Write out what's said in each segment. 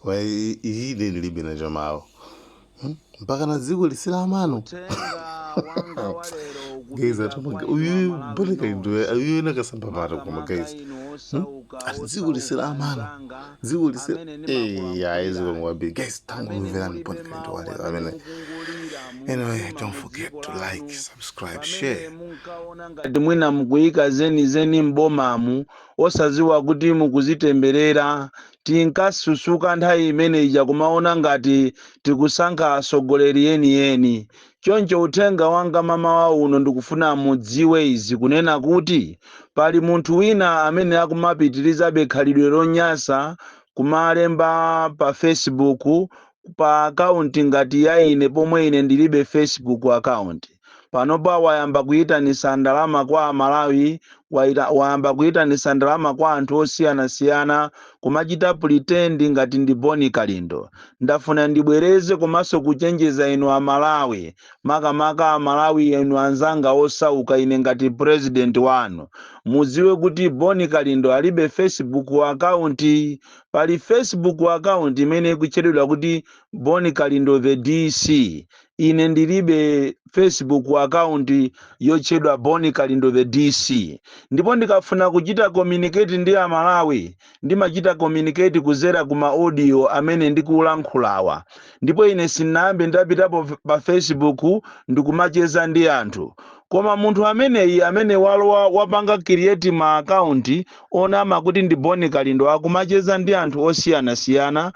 Wa iyi ine ndilibe nacho mawu. Mpaka na dziko lisilamano. Uthenga wanga wa lero Guys, ukupita athu kwa inu uyu Amalawi Bon Kalindo nonse, uyu nakasamba pato koma, makamaka guys. inu osauka, Ati dziko osauka lisilamano. anzanga Dziko lisi amene eh ayi, ziko ndimakulankhulirani, kwambiri, guys. amene Tangomverani mulibe Bon Kalindo mawu, walero amene amene. mukungulira Anyway, mumtima don't mu forget dziko to like, lanu, subscribe, pamene share. munkaona ngati mwina mukuyika zenizeni m'bomamu, osaziwa kuti mukuzitemberera. Tinkasusuka nthawi imene ija kumaona ngati tikusankha atsogoleri yeniyeni. Choncho uthenga wanga mamawa uno, ndikufuna mudziwe izi, kunena kuti pali munthu wina amene akumapitirizabe khalidwe lonyasa, kumalemba pa Facebook pa account ngati ya ine, pomwe ine ndilibe Facebook account. Panopa wayamba kuyitanisa ndalama kwa Amalawi, wayamba kuyitanisa ndalama kwa anthu osiyanasiyana, kumachita pretend ngati ndi Boni Kalindo. Ndafuna ndibwereze komanso kuchenjeza inu Amalawi, makamaka Amalawi inu anzanga osauka, ine ngati president wanu, mudziwe kuti Boni Kalindo alibe Facebook account. Pali Facebook account imene ikutchedwa kuti Boni Kalindo the DC. Ine ndilibe Facebook account yotchedwa Boni Kalindo the DC, ndipo ndikafuna kuchita communicate ndi Amalawi, ndimachita communicate kuzera kuma audio amene ndikulankhulawa. Ndipo ine sinayambe ndapitapo pa Facebook ndikumacheza ndi anthu. Koma munthu ameneyi amene walowa, wapanga create ma account onama kuti ndi Boni Kalindo, akumacheza ndi anthu osiyanasiyana,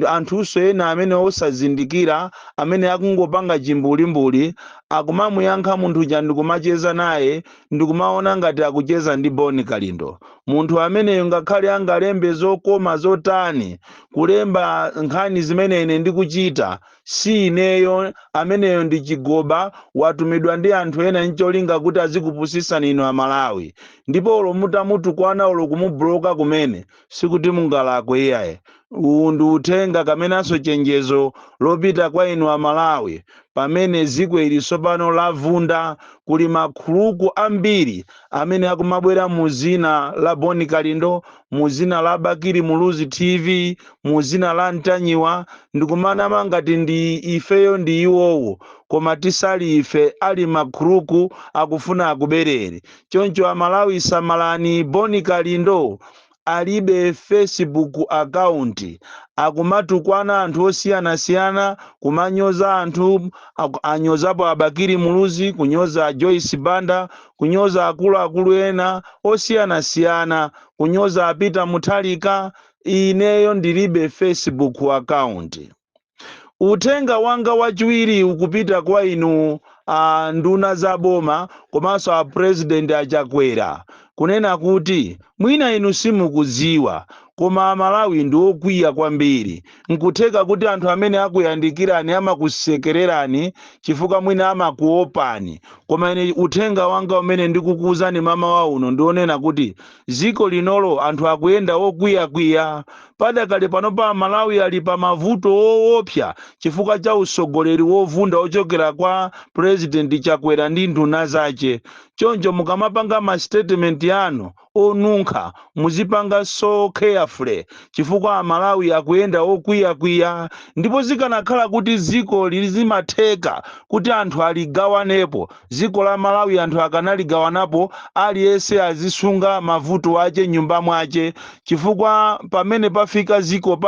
anthunso ena amene osazindikira, amene akungopanga chimbulimbuli, akumamuyankha munthu uja ndikumacheza naye, ndikumaona ngati akucheza ndi Boni Kalindo. Munthu ameneyo ngakhale angalembe zokoma zotani, kulemba nkhani zimene ine ndikuchita, si ineyo ameneyo. Ndi chigoba, watumidwa ndi anthu ena ncholinga kuti azikupusisani inu Amalawi. Ndipo olo mutamutukwana, olo kumubloka kumene, sikuti mungalakwe iyaye. Uwu ndi uthenga kamenanso chenjezo lopita kwa inu Amalawi, pamene dziko ili tsopano lavunda. Kuli makhuluku ambiri amene akumabwera mu zina la Boni Kalindo, mu zina la Bakili Muluzi TV, mu zina la Ntanyiwa, ndikumanama ngati ndi ifeyo, ndi iwowo, koma tisali ife, ali makhuluku akufuna akuberere. Choncho Amalawi, samalani. Boni Kalindo alibe Facebook account. Akumatukwana anthu osiyanasiyana, kumanyoza anthu, anyozapo Abakiri Muluzi, kunyoza Joyce Banda, kunyoza akuluakulu ena osiyanasiyana, kunyoza a Peter Mutharika. Ineyo ndilibe Facebook account. Uthenga wanga wachiwiri ukupita kwa inu nduna za boma komanso a President Achakwera, kunena kuti mwina inu simukudziwa, koma Amalawi ndi okwiya kwambiri. Nkutheka kuti anthu amene akuyandikirani amakusekererani chifukwa mwina amakuopani, koma ine uthenga wanga umene ndikukuwuzani mamawa uno ndionena kuti dziko linolo anthu akuyenda okwiyakwiya. Padakale pano pa Amalawi ali pa mavuto woopsa chifukwa cha usogoleri wovunda ochokera kwa President Chakwera ndi nduna zace. Choncho mukamapanga ma statement anu onunkha, muzipanga so carefully, chifukwa Amalawi akuyenda okwiyakwiya. Ndipo zikanakhala kuti dziko lizimatheka kuti anthu aligawanepo, dziko la Malawi anthu akanaligawanapo, aliyense azisunga mavuto ache nyumba mwache, chifukwa pamene pafika ziko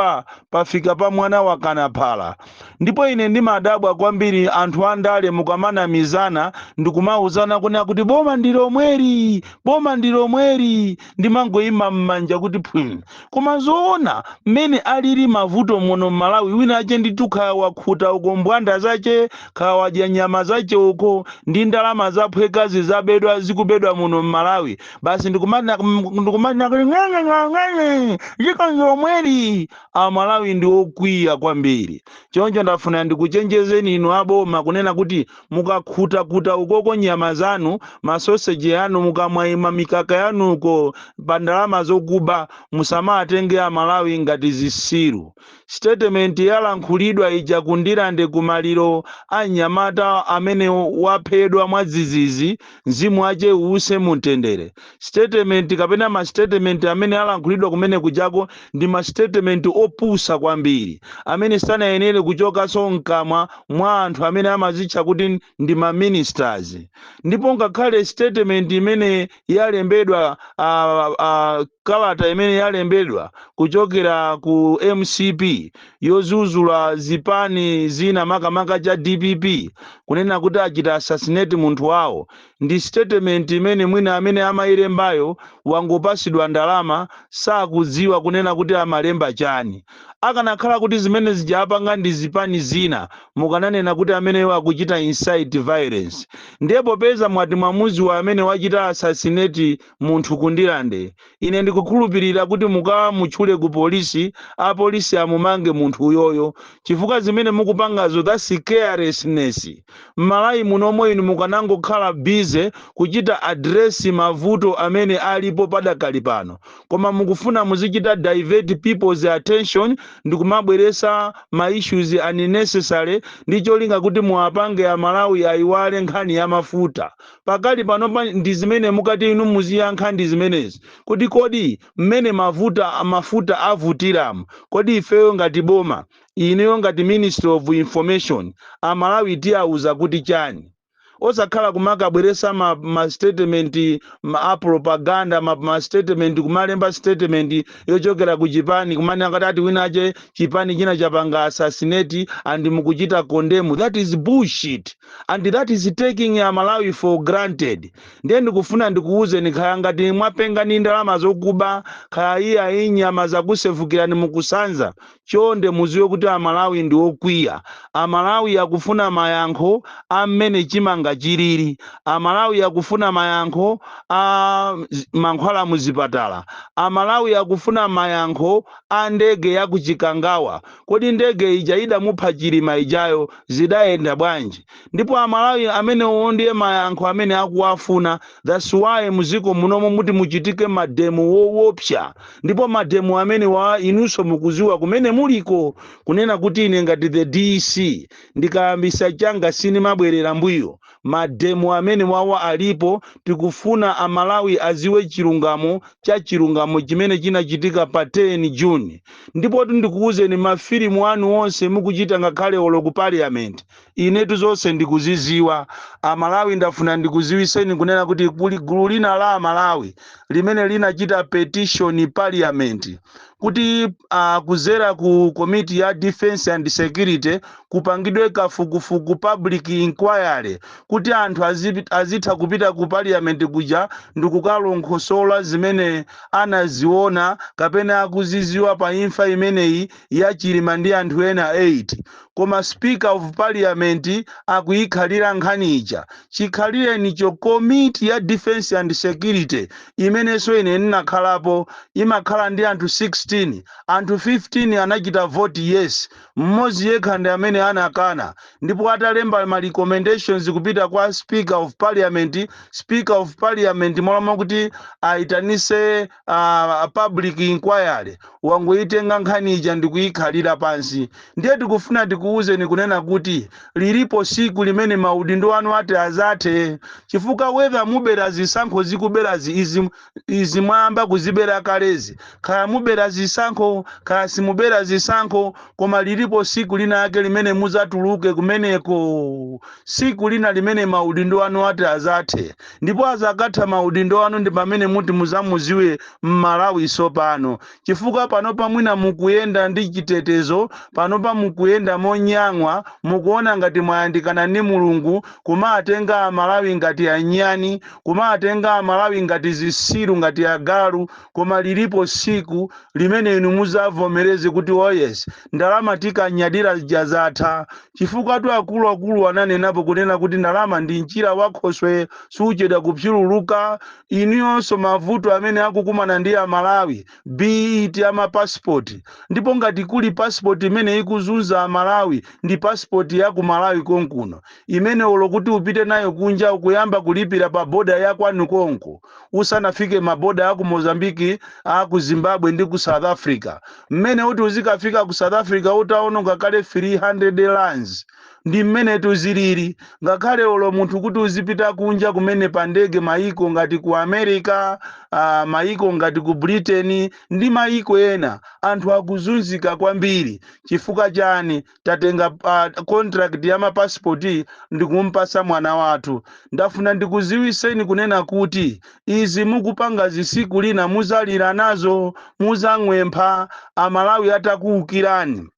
pafika pa mwana wakanaphala. Ndipo ine ndimadabwa kwambiri anthu andale mukamanamizana ndikumauzana kunena kuti boma ndi lomweri, boma ndi lomweri, ndimangoyima m'manja kuti phwim. Koma zoona, mmene alili mavuto muno m'Malawi, wina ache ndithu kaya wakhuta uko mbwanda zache, kaya wadya nyama zache uko ndi ndalama zaphwekazi zabedwa, zikubedwa muno m'Malawi, basi ndikumanena kuti ng'ang'ang'ang'ang'e, dziko lomweri. Amalawi ndi okwiya kwambiri. Choncho ndafuna ndikuchenjezeni inu aboma, kunena kuti mukakhutakuta ukoko nyama zanu, masoseji anu, mukamwayima mikaka yanuko. chitukuko pa ndalama zokuba. Musamatenge Amalawi ngati zisiru. Statement yalankhulidwa ija kundilande kumaliro a mnyamata amene waphedwa mwadzidzidzi, mzimu wace uwuse mumtendere. Statement kapena ma statement amene alankhulidwa kumene kujako ndi ma statement opusa kwambiri amene sanayenere kuchokanso mkamwa mwa anthu amene amazitcha kuti ndi ma ministers. Ndipo ngakhale statement imene yalembedwa, kalata imene yalembedwa kuchokera ku MCP yozuzula zipani zina, makamaka cha DPP, kunena kuti achita assassinate munthu wawo, ndi statement imene mwina amene amayilembayo wangopasidwa ndalama, sakudziwa kunena kuti amalemba chani. Akanakhala kuti zimene zijapanga ndi zipani zina, mukananena kuti ameneyo akuchita incite violence. Ndiye popeza mwati mwamuziwa amene wachita assassinate munthu kundilande, ine ndikukhulupirira kuti mukamutchule ku polisi, apolisi amumange munthu uyoyo, chifukwa zimene mukupangazo, that's carelessness. M'Malawi munomwe inu mukanangokhala busy kuchita address mavuto amene alipo padakali pano, koma mukufuna muzichita divert people's attention ndi kumabweresa ma issues unnecessary ndi cholinga kuti muwapange Amalawi ayiwale nkhani ya mafuta. Pakali panopa ndi zimene mukati inu muziyankha ndi zimenezi, kuti kodi mmene mafuta avutiramu, kodi ifeyo ngati boma, ineyo ngati Minister of Information, Amalawi tiyauza kuti chani? Osakhala kumakabweresa ma statement a propaganda, ma statement, kumalemba statement yochokera ku chipani, kumene akati ati winache chipani china chapanga assassinate and mukuchita condemn. That is bullshit and that is taking Amalawi for granted. Ndiye ndikufuna ndikuwuzeni, khaya ngati mwapenga ni ndalama zokuba, khaya iya inyama zakusefukirani mukusanza, chonde muziwe kuti Amalawi ndi okwiya. Amalawi akufuna mayankho amene chimanga chilili. Amalawi akufuna mayankho a mankhwala muzipatala. Amalawi akufuna mayankho a ndege ya kuchikangawa. Kodi ndege ija idamupha Chilima ijayo zidayenda bwanji? Ndipo Amalawi amenewo ndiye mayankho amene akuwafuna. That's why muziko munomo muti muchitike mademo woopsa, ndipo mademo amene wa inunso mukuziwa kumene muliko kunena kuti ine ngati the DC ndikayambisa changa sinimabwerera mbuyo. Mademo amene wawa alipo. Tikufuna Amalawi aziwe chilungamo cha chilungamo chimene chinachitika pa 10 June. Ndipo ndikuwuzeni, mafilimu anu onse mukuchita, ngakhale olo ku parliament, inetu zonse ndikuziziwa. Amalawi, ndafuna ndikuziwiseni kunena kuti kuli gulu lina la Amalawi limene linachita petition parliament kuti kuzera ku committee ya defense and security kupangidwe kafukufuku, public inquiry, kuti anthu azitha kupita ku parliament kuja ndikukalongosola zimene anaziona kapena akuziziwa pa imfa imeneyi ya Chilima ndi anthu ena 8. Koma Speaker of Parliament akuyikhalira nkhani ija chikhalirenicho. Komiti ya defense and security imenenso ine ndinakhalapo imakhala ndi anthu 16. Anthu 15 anachita vote yes, mmodzi yekha ndi amene anakana. Ndipo atalemba ma recommendations kupita kwa Speaker of Parliament, Speaker of Parliament moloma kuti ayitanise public inquiry, wangoyitenga nkhani ija ndikuyikhalira pansi. Ndiye tikufuna tikuwuzeni kunena kuti lilipo siku limene maudindo anu ati azathe, chifukwa whether mubera zisankho zikuberazi izi, izi mwayamba kuzibera kalezi, kaya mubera zisankho, kaya simubera zisankho, koma lilipo siku lina yake limene muzatuluke kumeneko, siku lina limene maudindo anu ati azathe. Ndipo azakatha maudindo anu ndi pamene muti muzamuziwe Mmalawi sopano, chifukwa panopa mwina mukuyenda ndi chitetezo, panopa mukuyenda monyang'wa, mukuona ngati mwayandikana ndi Mulungu, kumatenga Amalawi ngati anyani, kumatenga Amalawi ngati zisiru, ngati agalu. Koma lilipo siku limene inu muzavomereze kuti oh yes, ndalama tikanyadira zatha, chifukwa tu akuluakulu ananenapo kunena kuti ndalama ndi mchira wakhoswe, suchedwa kupyululuka. Inuyonso mavuto amene akukumana ndi Amalawi, be it ama passport, ndipo ngati kuli passport imene ikuzunza Amalawi. Malawi ndi passport ya ku Malawi konkuno, imene olo kuti upite nayo kunja ukuyamba kulipira pa boda ya kwanu konko usanafike maboda aku Mozambiki, aku Zimbabwe ndi ku South Africa. Mmene uti uzikafika ku South Africa utaononga kale 300 rands. Ndi mmene tuzilili. Ngakhale olo munthu kuti uzipita kunja kumene pa ndege, maiko ngati ku America, maiko ngati ku Britain ndi maiko ena, anthu akuzunzika kwambiri. Chifukwa chani? Tatenga contract ya mapasipoti ndikumpasa mwana wathu. Ndafuna ndikuziwiseni kunena kuti izi mukupanga zisiku lina muzalira nazo, muzang'wempha Amalawi atakuwukirani.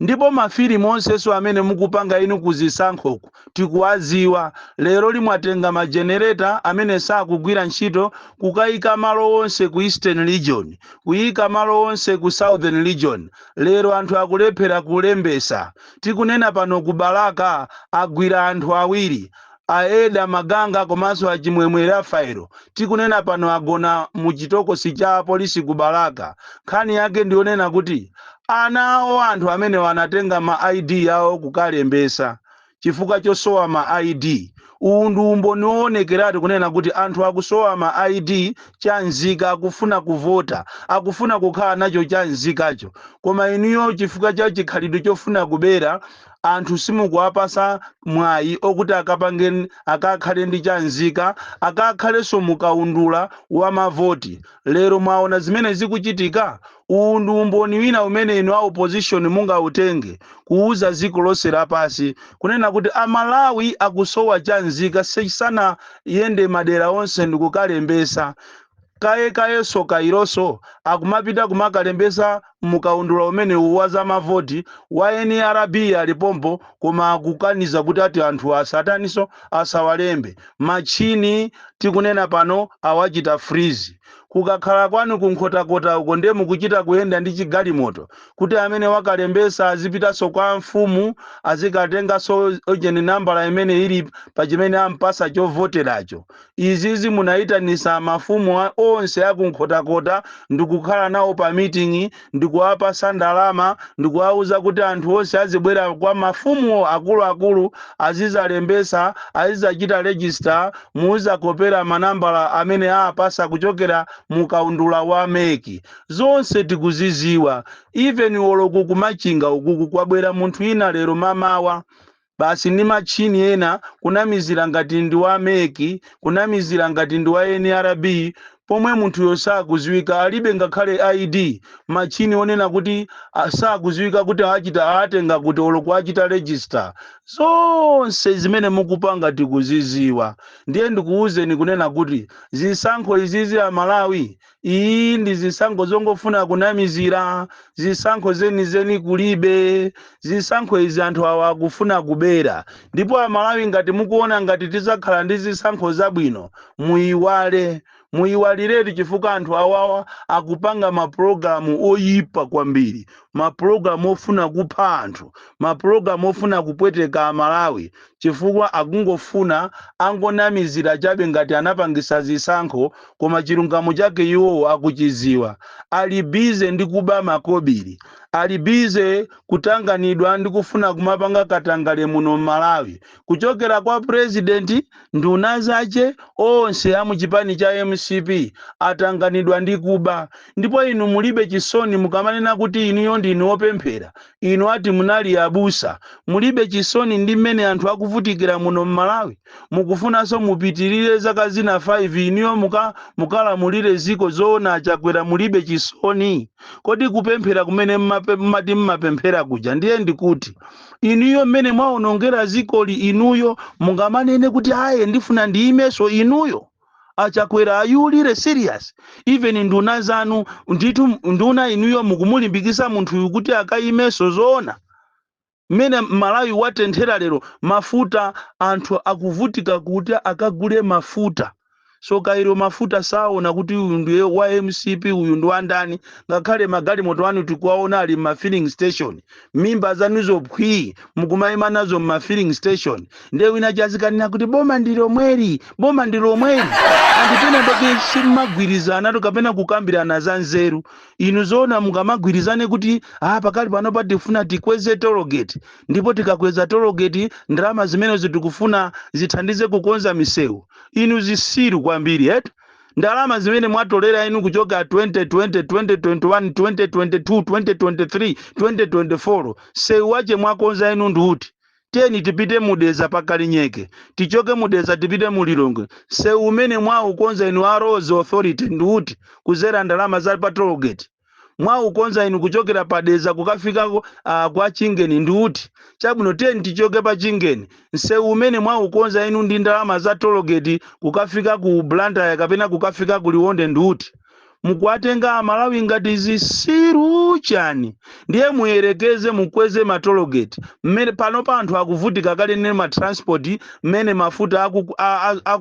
Ndipo mafilimu onsenso amene mukupanga inu kuzisankhoku tikuwaziwa. Lero limwatenga majenereta amene sakugwira ntchito kukayika malo onse ku Eastern Region, kuyika malo onse ku Southern Region. Lero anthu akulephera kulembesa. Tikunena pano, ku Balaka agwira anthu awiri, Aeda Maganga komanso Achimwemwe Rafaelo. Tikunena pano agona mu chitokosi cha polisi ku Balaka. Nkhani yake ndionena kuti ana awo anthu amene wanatenga ma ID yawo kukalembesa, chifukwa chosowa ma ID. Uwu ndi umboni woonekeratu kunena kuti anthu akusowa ma ID chanzika, akufuna kuvota, akufuna kukhala nacho chanzikacho, koma inuyo chifukwa cha chikhalidwe chofuna kubera anthu simukuwapasa mwayi okuti akapange, akakhale ndi chanzika, akakhalenso mukaundula wa mavoti. Lero mwaona zimene zikuchitika. Uwu ndi umboni wina umene inu a opposition mungautenge kuuza dziko lonse lapasi kunena kuti Amalawi akusowa chanzika, sanayende madera onse ndikukalembesa. Kaye kayenso kaironso akumapita kumakalembesa mukaundula umene wa za mavoti wa NRB alipompo, koma akukaniza kuti ati anthu asataniso, asawalembe. Machini tikunena pano awachita freeze. Kukakhala kwanu kunkhotakota uko, ndiye mukuchita kuyenda ndi chigalimoto kuti amene wakalembesa azipitanso kwa mfumu, azikatenganso ojeni nambala imene ili pa chimene ampasa chovoteracho. Izizi munayitanisa mafumu onse akunkhotakota ndikukhala nawo pa meeting, ndikuwapasa ndalama, ndikuwauza kuti anthu onse azibwera kwa mafumu akuluakulu, azizalembesa, azizachita register, muzakopera manambala amene apasa kuchokera mukaundula wa MEC. Zonse tikuziziwa. Even oloku kumachinga ukuku kwabwera munthu ina lero mamawa basi ndi machini ena, kunamizira ngati ndi wa MEC, kunamizira ngati ndi wa NRB, pomwe munthuyo sakuziwika, alibe ngakhale ID. Machini onena kuti sakuziwika kuti achita atenga kuti olo achita register. Zonse zimene mukupanga tikuziziwa. Ndiye ndikuwuzeni kunena kuti zisankho izizi, Amalawi, iyi ndi zisankho zongofuna kunamizira. Zisankho zenizeni kulibe. Zisankho izi anthu awa akufuna kubera. Ndipo Amalawi, ngati mukuona ngati tizakhala ndi zisankho zabwino, muyiwale, muyiwaliretu, chifukwa anthu awawa akupanga mapulogalamu oyipa kwambiri, mapulogalamu ofuna kupha anthu, mapulogalamu ofuna kupweteka Amalawi, chifukwa akungofuna angonamizira chabe ngati anapangisa zisankho, koma chilungamo chake iwowo akuchiziwa. Ali busy ndi kuba makobiri, ali busy kutanganidwa ndi kufuna kumapanga katangale muno m'Malawi, kuchokera kwa president, nduna zace onse a muchipani cha MCP atanganidwa ndi kuba. Ndipo inu mulibe chisoni mukamanena kuti inuyo ndinu opemphera? Inu ati munali abusa, mulibe chisoni ndi mmene anthu akuvutikira muno m'Malawi? Mukufunanso mupitirire zaka zina 5 inuyo mukalamulire ziko? Zoona, Achakwera, mulibe chisoni? Kodi kupemphera kumene mmati mmapemphera kuja, ndiye ndikuti inuyo mmene mwaonongera zikoli, inuyo mungamanene kuti aye, ndifuna ndiyimeso? Inuyo Achakwera, are you really serious? Even nduna zanu ndithu, nduna inuyo mukumulimbikisa munthuyu kuti akayimeso? Zoona, mmene Malawi watenthera lero, mafuta anthu akuvutika kuti akagule mafuta. So kairo mafuta saona kuti uyu ndiye wa MCP, uyu ndi wa ndani. Ngakhale magalimoto anu tikuwaona ali ma filling station, mimba zanuzo phwi, mukumayima nazo ma filling station. Ndiye wina chazikanena kuti boma ndi lomweli, boma ndi lomweli. Andipena pake simmagwirizana kapena kukambirana za nzeru. Inu zoona mukamagwirizane kuti, ah, pakali pano patifuna tikweze tollgate, ndipo tikakweza tollgate ndalama zimenezo tikufuna zithandize kukonza misewu. Inu zisiru kwambiri eti. Ndalama zimene mwatolera inu kuchoka 2020, 2021, 2022, 2023, 2024, sewu wache mwakonza inu ndiuti? Teni tipite mudeza pakalinyeke, tichoke mudeza tipite mulilongwe, sewu umene mwaukonza inu a Roads Authority ndiuti kuzera ndalama za pa tollgate? Mwaukonza inu kuchokera padeza kukafika kwa Chingeni ndiuti? Chabwino, tiyeni tichoke pa Chingeni, msewu umene mwaukonza inu ndi ndalama za tollgate kukafika ku Blantyre kapena kukafika ku Liwonde ndiuti? Mukuwatenga Amalawi ngati zisiru chani? Ndiye muyerekeze mukweze ma tollgate mmene pano pa anthu akuvutika kale ndi ma transport, mmene mafuta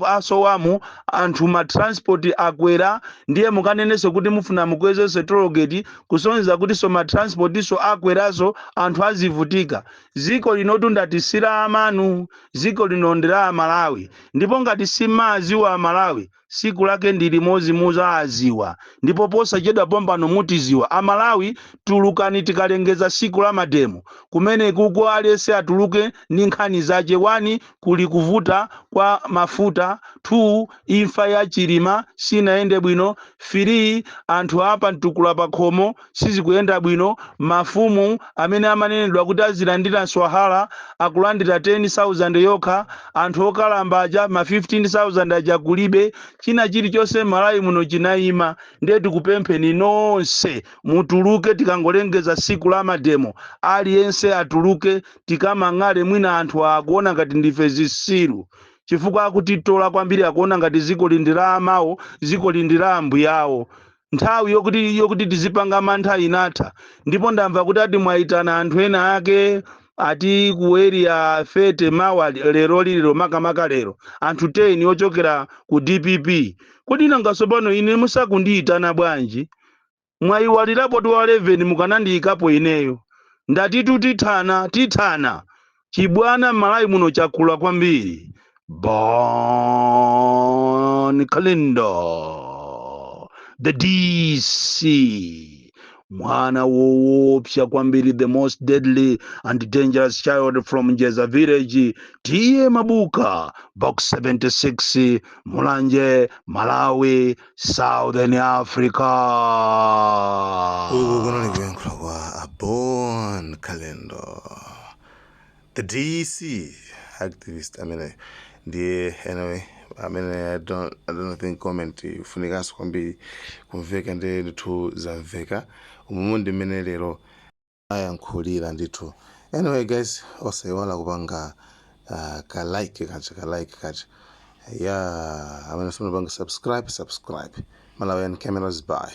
asowamo, anthu ma transport akwera. Ndiye mukanenenso kuti mufuna mukwezenso tollgate, kusonyeza kuti so ma transport so akweraso, anthu azivutika. Ziko linotu ndati sila amanu, ziko lino ndi la Amalawi. Ndipo ngati simaziwa Amalawi, siku lake ndi limodzi muzaziwa, ndipo posachedwa pompano mutiziwa. Amalawi, tulukani tikalengeza siku la mademo. Kumene kuko aliyense atuluke ndi nkhani zace. 1, kuli kuvuta kwa mafuta; 2, imfa ya Chilima sinayende bwino; 3, anthu apa mtukula pa khomo sizikuyenda bwino, mafumu amene amanenedwa kuti azilandira mswahala akulandira 10,000 yokha, anthu okalamba aja ma 15,000 aja kulibe. China chilichonse Malawi muno chinayima. Ndiye tikupempheni nonse mutuluke tikangolengeza siku la mademo. Aliyense atuluke tikamang'ale. Mwina anthu akuona ngati ndife zisiru chifukwa akutitola kwambiri, akuona ngati ziko lindi la amawo, ziko lindi la ambuyawo. Nthawi yokuti tizipanga mantha inatha. Ndipo ndamva kuti ati mwayitana anthu ena ake ati ku Area 30 mawa, lero liliro, makamaka lero, anthu 10 ochokera ku DPP. Kodi nanga tsopano ine musakundiyitana bwanji? Mwayiwalirapo tu wa 11, mukanandiyikapo ineyo. Ndatitu tithana, tithana. Chibwana m'Malawi muno chakula kwambiri. Bon Kalindo, the DC, mwana woopsa kwambiri, the most deadly and dangerous child from Njeza village, T/A Mabuka, Box 76, Mulanje, Malawi, Southern Africa. Uku kunali kuyankhula kwa Abon Kalindo, the DC activist amene. Ndiye anyway, amene I don't think comment ifunikanso kwambiri kumveka. Ndiye ndithu zamveka umumu ndi mmene lero ayankhulira ndithu. Anyway guys, osayiwala kupanga ka like kacha, ka like kacha ya amene simunapanga subscribe, subscribe. Malawian Cameras, bye.